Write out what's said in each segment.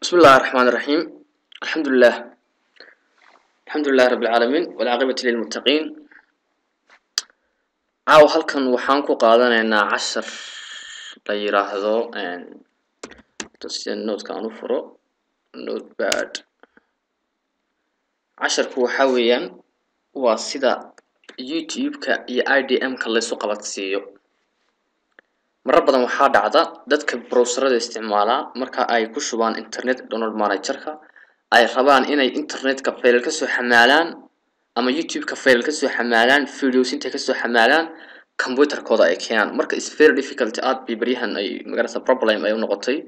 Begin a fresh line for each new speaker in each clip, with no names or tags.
بسم الله الرحمن الرحيم. الحمد لله، الحمد لله رب العالمين والعاقبة للمتقين. Caawa halkan waxaan ku qaadanaynaa cashar la yiraahdo sida note-ka aan u furo notepad. Casharku waxaa weeyaan waa sida YouTube-ka iyo IDM-ka laysu qabadsiiyo. Marar badan waxaa dhacda dadka browserada isticmaalaa marka ay ku shubaan internet download manager-ka ay rabaan inay internetka faylal kasoo xamaalaan ama YouTube-ka faylal kasoo xamaalaan, videos intay kasoo xamaalaan computerkooda ay keenaan. Marka is very difficult, aad bay baryahan ay magarasa problem ay u noqotay.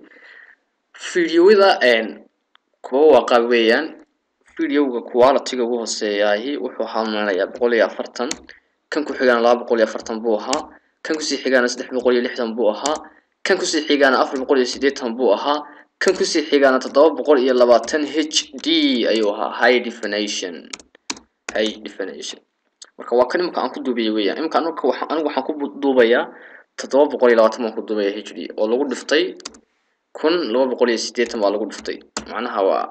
Videoyada kuwa waa qaab weeyaan. Videoga quality-ga ugu hooseeyaahi wuxuu ahaa malinayaa 140, kan ku xigana 240 buu ahaa, kan kusii xigaana 360 buu ahaa, kan kusii xigaana 480 buu ahaa, kan kusii xigaana 720 HD ayuu ahaa, high definition, high definition. Marka waa kan imika aan ku duubaya weeyaan. Imika anigu waxaan ku duubayaa 720 baan ku duubaya HD oo lagu dhiftay 1280 baa lagu dhiftay, macnaha waa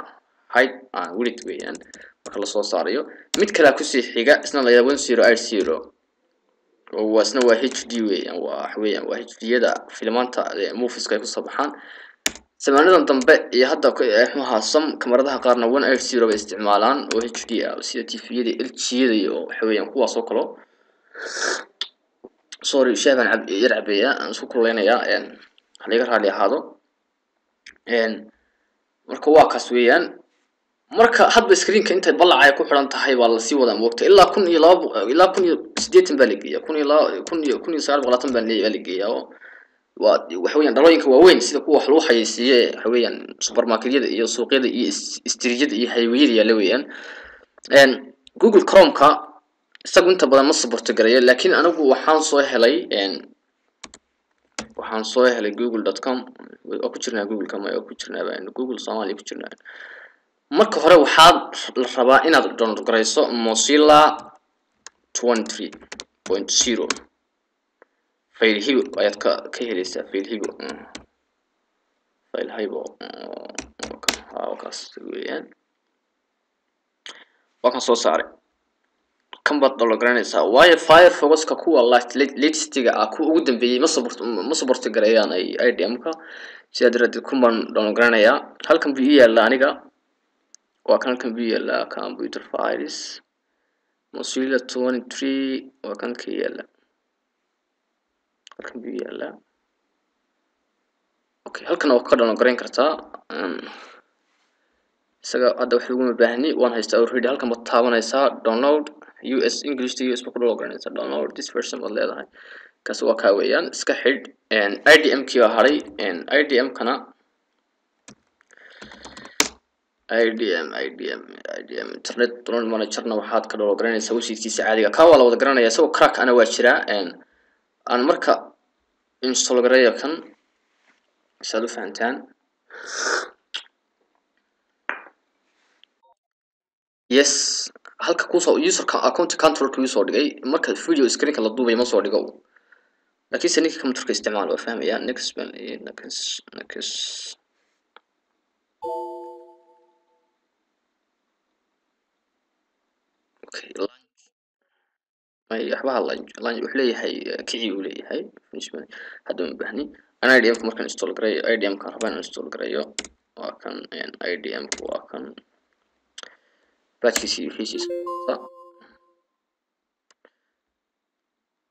height and width weeyaan marka lasoo saarayo. Mid kalea kusii xiga isna la yidhaha 1080 oo waa isna waa HD weeyaan, waa waxa weeyaan waa HD-yada filmaanta movieska ay kusoo baxaan zamaanadan dambe. Iyo hadda muxuu ahaa some kamaradaha qaarna 180 bay isticmaalaan oo HD ah, sida TV-yada LG-yada iyo waxa weeyaan kuwaas oo kale. Sorry, shaah baan yar cabeeyaa, aan isku kululeynayaa, ha laga raali ahaado. Marka waa kaas weeyaan. Marka hadba screenka intay ballacaya ku xiran tahay baa lasii wadaa moogta, ilaa 1002 ilaa 1080 baa la geeyaa, 1002 kun iyo 1920 baa la geeyaa. Oo waa waxa weeyaan dhalooyinka waaweyn sida kuwa wax lagu xayeysiiye, waxa weeyaan supermarketyada iyo suuqyada iyo istriijyada iyo highwayada yaalla weeyaan. Google Chrome-ka isagu inta badan ma support gareeyo, laakiin anigu waxaan soo helay google.com oo ku jirnaa Google-ka ma oo ku jirnaa baan Google Soomaaliya ku jirnaa. Marka hore waxaad la rabaa inaad download garayso Mozilla 23.0 file hibo ayaad ka helaysaa, file hibo, file hibo kaas weeyaan. Waa kan soo saaray, kan baad download garanaysaa, waayo Firefox-ka kuwa latestiga ah, kuwa ugu dambeeyey ma support gareeyaan ay IDM-ka. Sidaa daraadeed kun baan download garanayaa. Halkan buu ii yaallaa aniga, waa kan halkan buu ii yaallaa computer files Mozilla 23, waa kan ka yaalla, halkan buu ii yaallaa. Okay, halkan waa ka download garayn kartaa isaga. Hadda wax uguma baahni, waan haystaa already. Halkan baad taabanaysaa download US English to US ba ku download garanaysaa, download this version baad leedahay. Kaas waa kaa weeyaan, iska xidh. IDM kii baa hadhay. IDM kana IDM IDM IDM internet download managerna waxaad ka download garanaysaa websitekiisa caadiga, kaa waa la wada garanaya, isagoo crack ana waa jiraa. Aan marka install gareeyo kan saad u fahantaan. Yes, halka kusoo userka account controlka uu soo dhigay marka video screenka la duubay ma soo dhigo, laakiinse ninka computerka isticmaal waa fahmaya. Next baan next next. Okay, lunch may waxbaha lunch lunch wuxuu leeyahay kici uu leeyahay finish baan hadda ma baahni. An IDM ka markaan install gareeyo, IDM kaan rabaa inaan install gareeyo waa kan IDM ka, waa kan batchkiisa iyo wixiisiisa,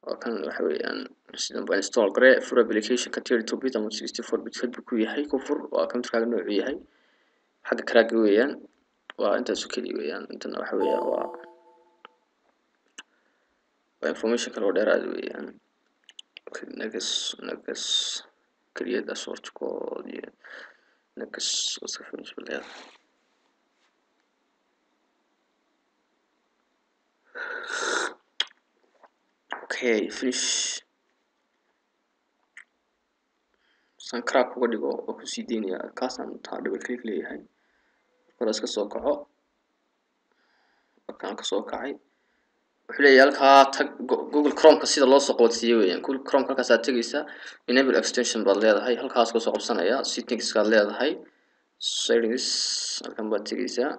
waa kan waxa weeyaan sidan baa install garee. Fur application-ka 32 bit ama 64 bit hadbuu ku yahay, ku fur, waa computerkaaga noocuu yahay, xagga karaaga weeyaan, waa intaasu keliya weeyaan. Intana waxa weeyaan waa information kale oo dheeraad weeyaan. Okay, next next create a source code, yeah. Next what's the finish leedahay. Okay, finish. San crack uga dhigo oo kusii deynaya, kaasaan taa double click leeyahay. Marka hore iska soo kaco, markaan kasoo kacay wuxuu leeyahay halkaa tag Google Chrome-ka sida loo soo qabadsiiyo weeyaan. Google Chrome-ka halkaasaad tegaysaa, enable extension baad leedahay, halkaas kasoo qabsanaya, settings-kaad leedahay. Settings halkan baad tegeysaa,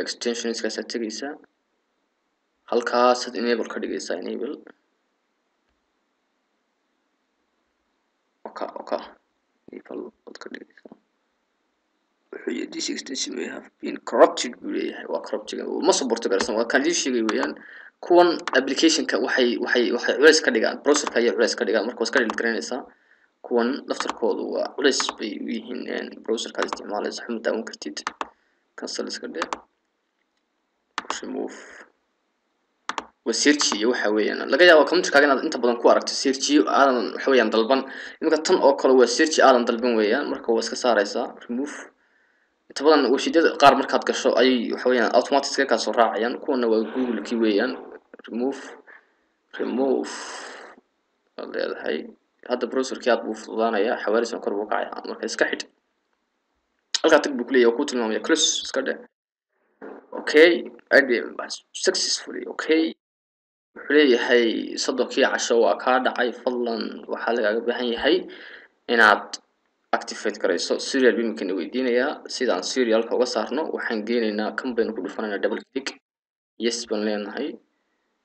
extensionskaasaad tegeysaa, halkaasaad enable ka dhigaysaa, enable. Okay, enable baad ka dhigaysaa. Wuxuu yidhi this extension may have been corrupted buu leeyahay. Waa corrupted, ma support garaysan, waa kan idiin sheegay weeyaan. Kuwan applicationka waxay culays ka dhigaan browserka ayay culays ka dhigaan. Marka waa iska delete garanaysaa. Kuwan laftarkoodu waa culays bay u yihiin browserka aad isticmaalayso, xuma daawan kartid. Cancel iska dhe, remove. Waa search iyo waxa weeyaan laga yaabo computerkaaga inaad inta badan ku aragto searchiyo aadan waxa weeyaan dalban. Iminka tan oo kale waa search aadan dalban weeyaan, marka waa iska saaraysaa, remove. Inta badan websiteyada qaar markaad gasho ayay waxa weeyaan automatic iska kaa soo raacayaan. Kuwana waa Google kii weeyaan. Remove, remove waad leedahay. Hadda browserkii aad buu fududaanayaa, xawaarisan kor buu kacaya. Marka iska xidh, halkaa tag buu kuleeyahay, waa kuu tilmaamaya. Close iska dhe. Okay, IDM successfully. Okay, wuxuu leeyahay 30kii casho waa kaa dhacay, fadlan waxaa lagaaga baahan yahay inaad activate garayso. Serial buu iminkana weydiinayaa. Sidaan serialka uga saarno, waxaan geenaynaa kan baynu ku dhufanaynaa, double click, yes baan leenahay,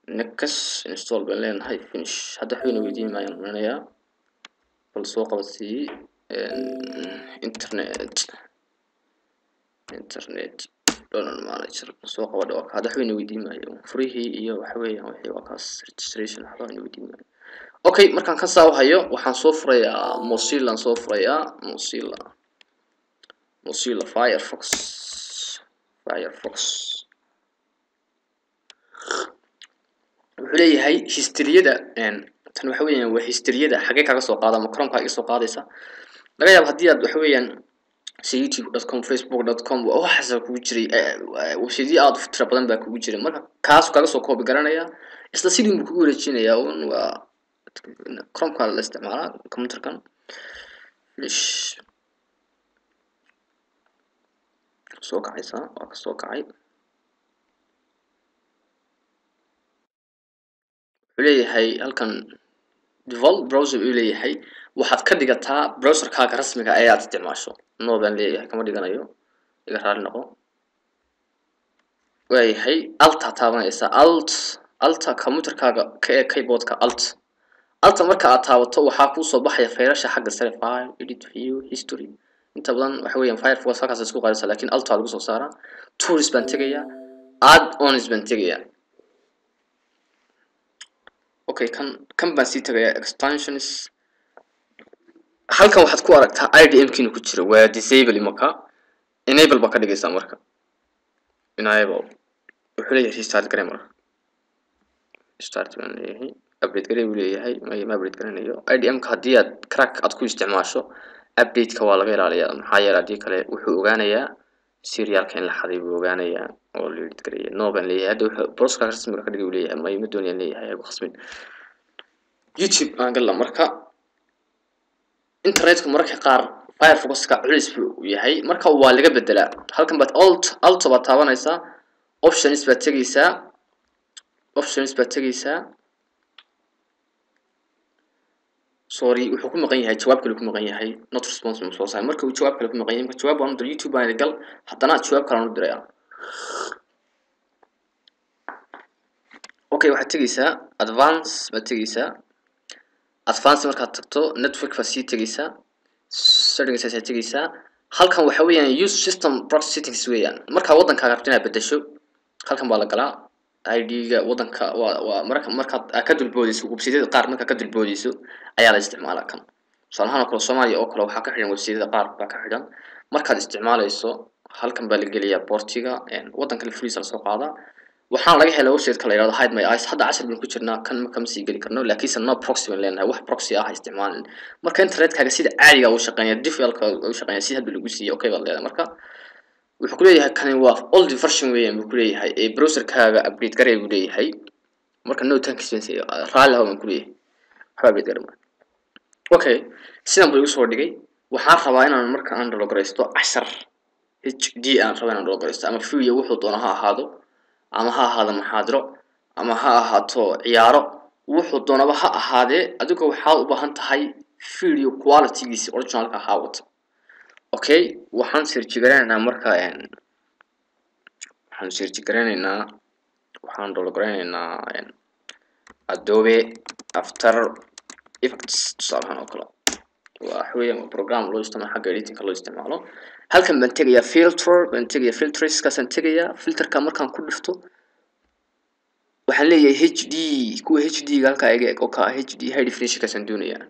next, install baan leenahay, finish. Hadda waxbayna weydiin maayaan umaleynaya. Bal soo qabadsii internet download manager soo qaba dhawa. Hadda waxbayna weydiin maayo furihii iyo waxa weeyaan wixii, waa kaas registration, waxba ina weydiin maayo. Okay, markaan kan saa u hayo, waxaan soo furayaa Mozilla, aan soo furayaa Mozilla Firefox. Wuxuu leeyahay historyada tan waxa weeyaan waa historyada xagee kaga soo qaada, ma Chrome-ka iga soo qaadaysa. Laga yaabo haddii aad waxa weeyaan si youtube.com, facebook.com waxaas kugu jiray, websiteyo aad u tiro badan baa kugu jiray, marka kaas kaga soo koobi garanaya, isla sidii buu kugu wareejinayaa un. Waa Chrome-ka la isticmaalaa computerkan. Finish, soo kacaysaa, waa ka soo kacay. Wuxuu leeyahay halkan default browser uu leeyahay, waxaad ka dhigataa browserkaaga rasmiga ee aad isticmaasho. No baan leeyahay, kama dhiganayo, iga raali noqo. Waayahay, alta taabanaysaa, alt, alta computerkaaga ka ee keyboardka alt. Alta marka aad taabato waxaa kuusoo baxaya fayrasha xagga sare, file, edit, view, history. Inta badan waxa weeyaan Firefox halkaas isku qaadaysa, laakiin alta lagu soo saaraa. Tools baan tegayaa, add ons baan tegayaa. Okay, kan baan sii tegayaa, extensions. Halkan waxaad ku aragtaa IDM kiina ku jira, waa disable. Imaka enable baa ka dhigaysaa. Marka enable wuxuu leeyahay restart garee. Marka start baan leeyahay, update garee buu leeyahay. Ma update garanayo. IDM ka haddii aad crack aad ku isticmaasho, update-ka waa laga ilaaliyaa, maxaa yeelay haddii kale wuxuu ogaanayaa serialka in la xaday buu ogaanayaa oo la edit gareeyay. No baan leeyahay. Hadda wuxuu browserka rasmiga ka dhigay buu leeyahay. Ma doonayaan leeyahay, hagu khasbin. YouTube aan galla. Marka internetka mararka qaar Firefoxka culays buu yahay, marka waa laga bedelaa. Halkan baad alt baad taabanaysaa, options baad tegeysaa, options baad tegeysaa. Sorry, wuxuu ku maqan yahay jawaab kale ku maqan yahay, not response buu soo saaray. Marka uu jawaab kale ku maqan yahay, marka jawaab waan u diray, YouTube baan gal, haddana jawaab kale aan u diraya. Okay, waxaad tegeysaa advance baad tegeysaa. Advance markaad tagto, network baad sii tegeysaa, settings aad tegeysaa. Halkan waxa weeyaan use system proxy settings weeyaan. Marka waddankaaga rabto inaad bedesho, halkan baa la galaa. ID-ga waddanka waa marka markaad ka dulboodeyso websiteyada qaar, markaad ka dulboodeyso ayaa la isticmaalaa kan. Tusaale ahaan oo kale Soomaaliya oo kale waxaa ka xidhan websiteyada qaar baa ka xidhan. Markaad isticmaalayso halkan baa la geliyaa portiga waddanka la fuliisa lasoo qaadaa. Waxaan laga helaa website-ka la yihahdo Hide My Eyes. Hadda cashar baynu ku jirnaa, kan kama sii geli karno, laakiinse no proxy baan leenahay, wax proxy ah ha isticmaalin. Marka internetkaaga sida caadiga u shaqeynaya, default-ka u shaqeynaya, si hadba lagu siiyey, okay baad leedahay. Marka wuxuu ku leeyahay kani waa old version weeyaan buu ku leeyahay, ee browserkaaga update garee buu leeyahay. Marka no thanks baan siiyey, raalli haw baan ku leeyahay, waxba update gare maayo. Okay, sidan buu igu soo dhigay. Waxaan rabaa inaan marka aan download garaysto cashar HD, aan rabaa inaan download garaysto ama video, wuxuu doono ha ahaado, ama ha ahaado muxaadaro, ama ha ahaato ciyaaro, wuxuu doonaba ha ahaadee. Adiga waxaad u baahan tahay video qualitygiisa originalka ahaa wata. Okay, waxaan search garanaynaa marka waxaan search garanaynaa, waxaan download garanaynaa Adobe After Effects tusaale ahaan oo kale. Waxa weeyaan waa program loo isticmaalo xagga editing-ka loo isticmaalo. Halkan baan tegayaa filter, baan tegayaa filters-kaasaan tegayaa. Filterka markaan ku dhufto waxaan leeyahay HD, kuwa HD-ga halkaa iga eg oo ka HD high definition-kaasaan doonayaa.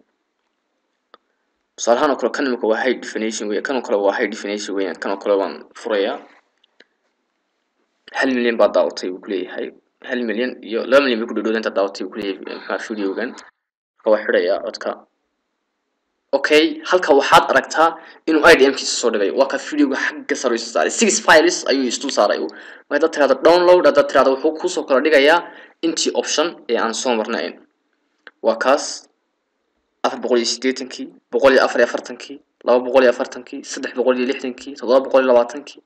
Tusaale ahaan oo kale kan imika waa high definition weeyaan, kan oo kale waa high definition weeyaan, kan oo kale waan furayaa. 1 milyan baa daawatay buu kuleeyahay, 1 milyan iyo 2 milyan bay ku dhowdhowda inta daawatay buu kuleeyahay maxaa videogan. Marka waa xidhayaa codka. Okay, halka waxaad aragtaa inuu IDM-kiisa soo dhigay. Waa ka videoga xagga sare isu saaray, 6 files ayuu isdul saaray. Marka haddaad tirahdo download, haddaad tirahdo wuxuu kuusoo kala dhigayaa intii option ee aan soo marnayn. Waa kaas 480-kii, 144-kii, 240-kii, 360-kii, 720-kii.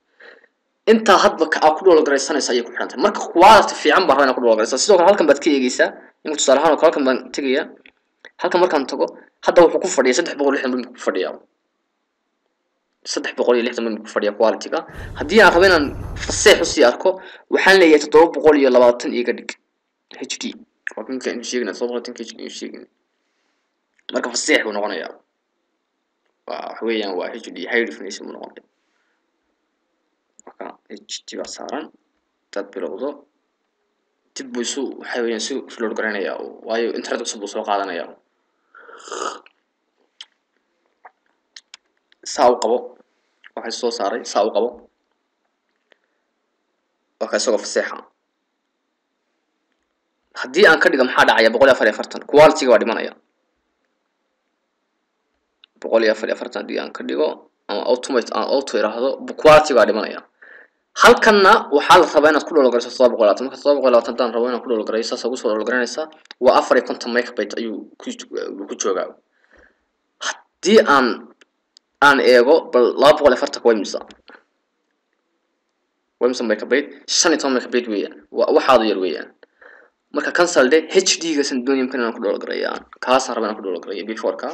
Intaa hadba ka aad ku download garaysanaysa ayay ku xiran tahay. Marka quality fiican baan rabaa inaad ku download garaysa. Sidoo kale halkan baad ka eegaysaa. Imika tusaale ahaan oo kale halkan baan tegayaa. Halkan markaan tago hadda wuxuu ku fadhiyaa 360 buu ku fadhiyaa. 360 buu ku fadhiyaa quality-ga. Haddii aan rabo inaan faseex u sii arko waxaan leeyahay 720 iga dhig HD. Waa midka aan sheegnay 720 HD aan sheegnay. Marka faseex buu noqonayaa. Waa waxa weeyaan waa HD high definition buu noqonayaa. Marka HD baa saaran, dad bilowdo dib buu isu waxa weeyaan si load garanayaa, waayo internet cusub buu soo qaadanayaa. Saa u qabo, waxay soo saaray saa u qabo. Waa ka isagoo faseexa. Haddii aan ka dhigo maxaa dhacaya? 144 quality-ga waa dhimanaya. 144 haddii aan ka dhigo ama automate aan auto iraahdo quality-ga waa dhimanaya. Halkanna waxaa la rabaa inaad ku download garayso 720. Marka 720 haddaan rabo inaan ku download garayo, saas ugu soo download garanaysaa. Waa 54 megabyte ayuu ku joogaa. Haddii aan eego bal 240 waa imisa? Waa imisa megabyte? 15 megabyte weeyaan. Waa waxaad yar weeyaan. Marka cancel de HD-ga san doonaya markaan inaan ku download garayo, kaasaan rabaa inaan ku download garayo before-ka.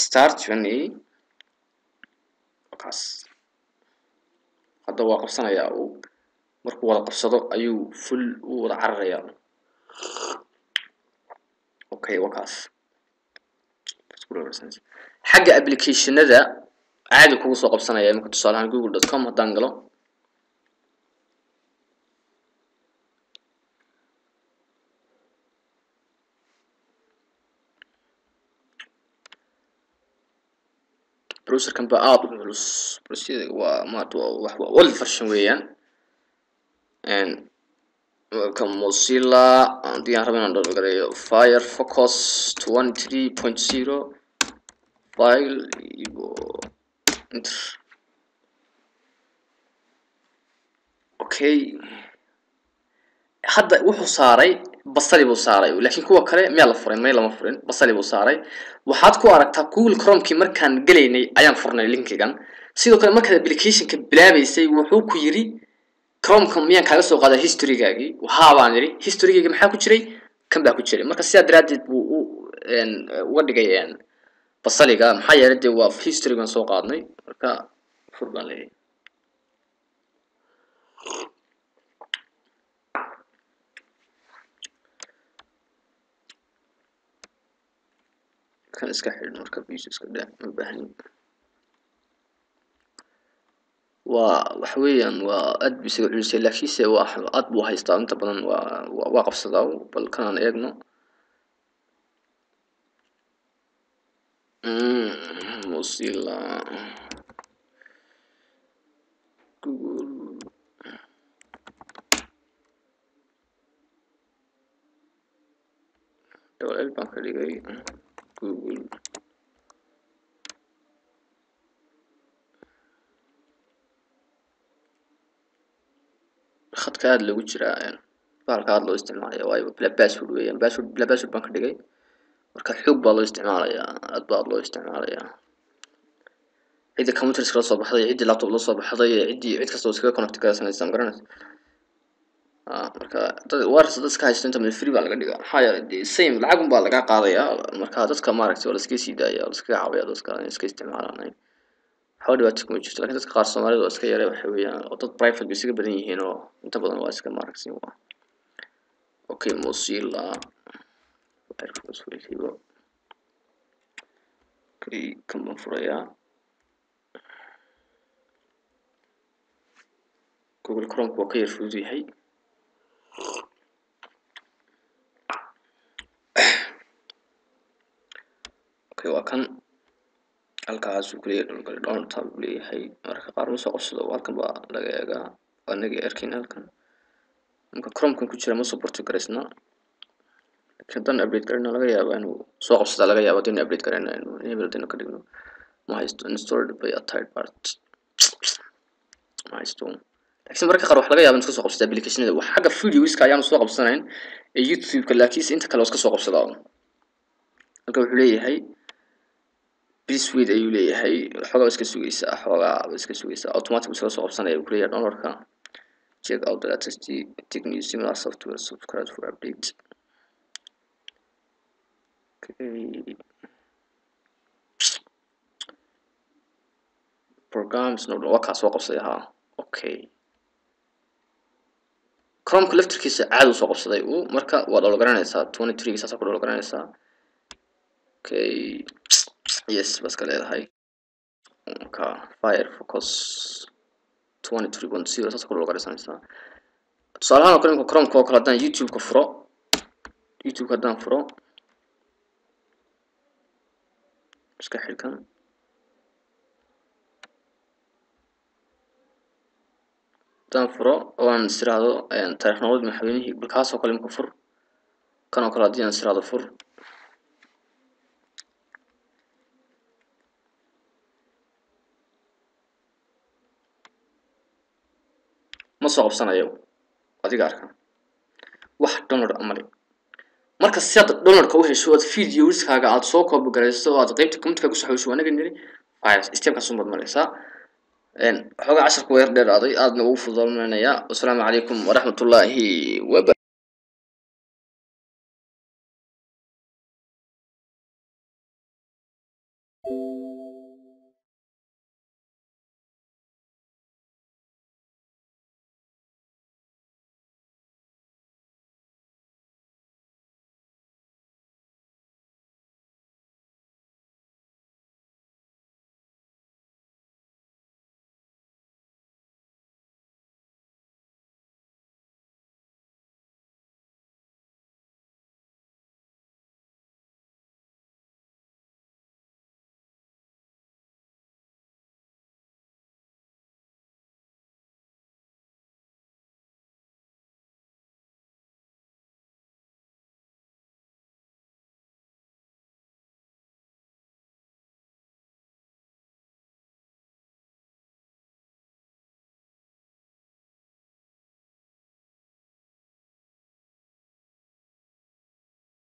Start journey. Kaas hadda waa qabsanayaa. Uu markuu wada qabsado ayuu full u wada cararayaa. Okay, waa kaas. Xagga applicationada caadi kugu soo qabsanaya. Imika tusaale ahaan google.com haddaan galo, browserkan baa aad u culus. Browserada waa maarata waa wax old version weeyaan. Marka Mozilla haddii aan rabo inaan download gareeyo Firefox 23.0 file ibo enter. Okay, hadda wuxuu saaray basali buu saaray, laakiin kuwa kale miyaa la furay? May, lama furin. Basali buu saaray. Waxaad ku aragtaa Google Chrome-kii markaan gelaynay ayaan furnay linkigan. Sidoo kale markaad application-ka bilaabaysay wuxuu ku yiri Chrome-ka miyaan kaaga soo qaaday history-gaagii? Haa baan yiri. History-gayga maxaa ku jiray? Kan baa ku jiray. Marka sidaa daraaddeed buu u uga dhigay basaliga, maxaa yeelay dee waa history baan soo qaadnay. Marka fur baan leeyahay. Kan iska xidh marka biis iska dheh, ma baahnin. Waa waxa weeyaan waa aad buu isaga culisay, laakiinse waa aad buu haystaa inta badan, waa qabsadaa. Bal kanaan eegno. Mozilla Google double L baan ka dhigay Google. Khadka aad loogu jiraa bahalka aad loo isticmaalaya, waayo bila password weeyaan. Password bila password baan ka dhigay. Marka xoog baa loo isticmaalayaa, aad baa loo isticmaalayaa. Cidda computers la soo baxday, ciddii laptop la soo baxday, ciddii cid kasta oo iskaga connect garaysanaysa, ma garanaysa. Marka dad wireless dadka haysto inta free baa laga dhigaa, maxaa yeelay dee same lacag un baa laga qaadayaa. Marka dadka maaragtay waa la iska sii daaya, waa la iskaga caawiyaa dadka inay iska isticmaalaan. Waxba dhibaato kuma jirto, laakiin dadka qaar Soomaalida waa iska yare, waxa weeyaan oo dad private bay isaga badan yihiin oo inta badan waa iska maaragtay waa. Okay, Mozilla Firefox weliba. Okay, kan baan furayaa. Google Chrome waa ka yar fudud yahay. Okay, waa kan halkaas uu kuleeyahay download, download tab uu leeyahay. Marka qaar ma soo qabsado, halkan baa laga eegaa, waa inaga arkayna halkan. Marka Chrome-kan ku jira ma soo porto garaysna, laakiin haddaan update garayna laga yaabaa inuu soo qabsada, laga yaabaa haddaynu update garayna inuu enable haddaynu ka dhigno. Ma haysto installed by a third part, ma haysto. Laakiin mararka qaar waxa laga yaabaa in iska soo qabsada applicationada wax xagga videoska ayaanu soo qabsanayn ee YouTube-ka, laakiinse inta kale waa iska soo qabsadaa. Halka wuxuu leeyahay please wait ayuu leeyahay, xoogaa iska sugaysaa, xoogaa iska sugaysaa, automatic buu iskaga soo qabsanaya uu kuleeyahay downloadka. Check out the latest tech news, similar software, subscribe for update. Okay, programs no, waa kaa soo qabsaday haa. Okay, Chrome-ka laftirkiisa caadi uu soo qabsaday uu, marka waa download garanaysaa 23 saasaa ku download garanaysaa. Okay, yes baa iska leedahay. Marka Firefox 23.0 saas ku download garanaysaa. Tusaale ahaan oo kale imika Chrome-ka oo kale haddaan YouTube-ka furo, YouTube-ka haddaan furo iska xidhkan, haddaan furo oo aan is iraahdo taariikh nololeed madaxweynihii bal kaas oo kale imika fur, kan oo kale haddii aan is iraahdo fur, ma soo qabsanayo. Adiga arka wax download amale. Marka si aad downloadka u hesho aad videoskaaga aad soo copy garayso oo aad qaybta commentka ku soo xawsho, anaga niri stepkaas unbaad maraysaa. Xoogaa casharku waa yar dheeraaday, aadna ugu fududaanaya. Wasalaamu calaykum waraxmatullaahi wabarakatuh.